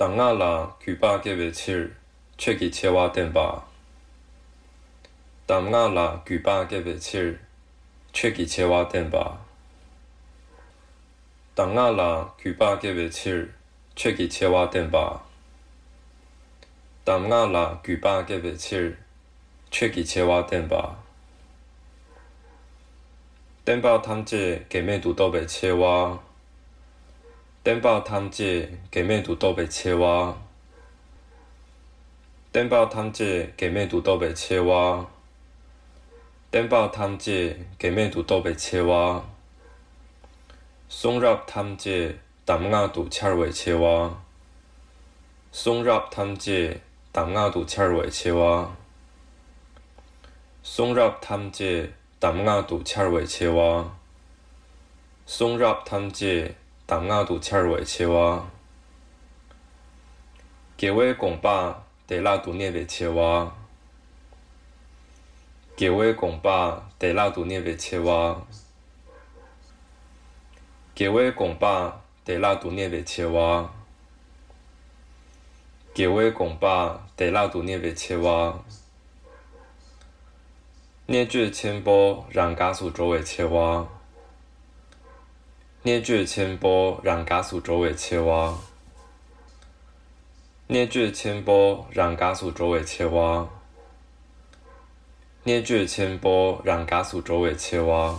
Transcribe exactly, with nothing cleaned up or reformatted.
གདམས་ངག་ལ་གུས་པ་བསྐྱེད་པའི་ཕྱིར་ཆོས་ཀྱི་ཆེ་བ་བསྟན་པ། གདམས་ངག་ལ་གུས་པ་བསྐྱེད་པའི་ཕྱིར་ཆོས་ཀྱི་ཆེ་བ་བསྟན་པ། གདམས་ངག་ལ་གུས་པ་བསྐྱེད་པའི་ཕྱིར་ཆོས་ཀྱི་ཆེ་བ་བསྟན་པ། གདམས་ངག་ལ་གུས་པ་བསྐྱེད་པའི་ཕྱིར་ཆོས་ཀྱི་ཆེ་བ་བསྟན་པ། བསྟན་པ་ཐམས་ཅད་གེགས་མེད་དུ་རྟོགས་པའི་ཆེ་བ། བསྟན་པ་ཐམས་ཅད་གེགས་མེད་དུ་རྟོགས་པའི་ཆེ་བ། བསྟན་པ་ཐམས་ཅད་གེགས་མེད་དུ་རྟོགས་པའི་ཆེ་བ། བསྟན་པ་ཐམས་ཅད་གེགས་མེད་དུ་རྟོགས་པའི་ཆེ་བ། གསུང་རབ་ཐམས་ཅད་གདམས་ངག་ཏུ་འཆར་བའི་ཆེ་བ། གསུང་རབ་ཐམས་ཅད་གདམས་ངག་ཏུ་འཆར་བའི་ཆེ་བ། གསུང་རབ་ཐམས་ཅད་གདམས་ངག་ཏུ་འཆར་བའི་ཆེ་བ། གསུང་རབ་ཐམས་ཅད་གདམས་ངག་ཏུ་འཆར་བའི་ཆེ་བ། དགེ་བའི་དགོངས་པ་བདེ་བླག་ཏུ་གནས་པའི་ཆེ་བ། དགེ་བའི་དགོངས་པ་བདེ་བླག་ཏུ་གནས་པའི་ཆེ་བ། དགེ་བའི་དགོངས་པ་བདེ་བླག་ཏུ་གནས་པའི་ཆེ་བ། དགེ་བའི་དགོངས་པ་བདེ་བླག་ཏུ་གནས་པའི་ཆེ་བ། གནད་གཅོད་ཆེན་པོ་རང་འགགས་སུ་འགྲོ་བའི་ཆེ་བ། གནད་གཅོད་ཆེན་པོ་རང་འགགས་སུ་འགྲོ་བའི་ཆེ་བ། གནད་གཅོད་ཆེན་པོ་རང་འགགས་སུ་འགྲོ་བའི་ཆེ་བ། གནད་གཅོད་ཆེན་པོ་རང་འགགས་སུ་འགྲོ་བའི་ཆེ་བ།